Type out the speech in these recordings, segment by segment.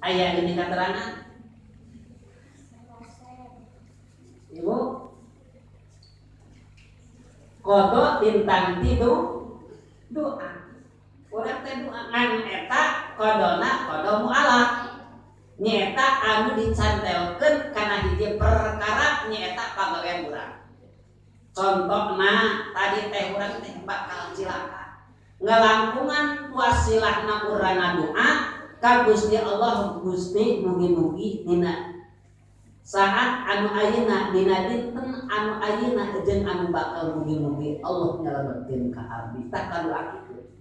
Aya ini keterangan ibu qada tintang ti doa urang teh doa ngan eta qadona qada mu'alaq nyaeta anu dicantelkeun kana hiji perkara nyaeta pagawean urang. Contohna tadi teh urang teh bakal cilaka ngalangkungan wasilahna urang ngadoa ka Gusti Allah, Gusti mugi-mugi dina saat anu ayeuna dina dinten anu ayeuna jeung anu bakal mugi-mugi Allah nyalametkeun ka abdi tah kadoa kitu.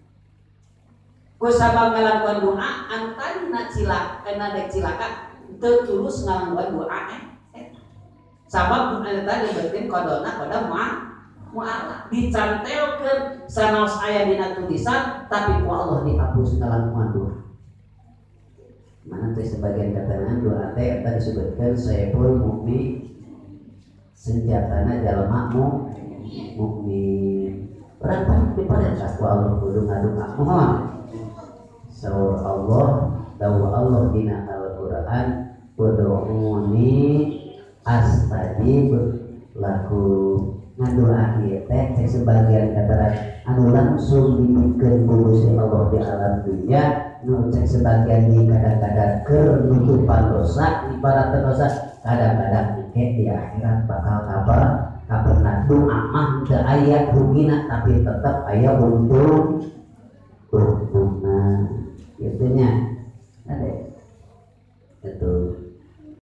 Ku sabab ngalakuan doa anu tadina cilaka dek cilaka teu tulus ngalakuan doa sabab doa tadi berarti qadona qada mu'alaq dicantelkeun sanaos aya dina tulisan tapi ku Allah dihapus ngalakuan doa. Mana teh sebagian keterangan doa teh eta disebutkeun saiful mukmin senjatana jalma mukmin. Urang pan diperintah ku Allah kudu ngadoa mohon. Saur Allah, dawuh Allah dina Al-Qur'an, ud'uni astajib lakum. Ngadoa ieu teh sebagian keterangan anu langsung dibikeun ku Gusti Allah di alam dunya, nu cek sebagian di kadang-kadang keur nutupan dosa, ibarat dosa, kadang-kadang engke di akhirat bakal kabarna doa mah teu aya rugina tapi tetep aya untung untungna. Gitunya ada itu.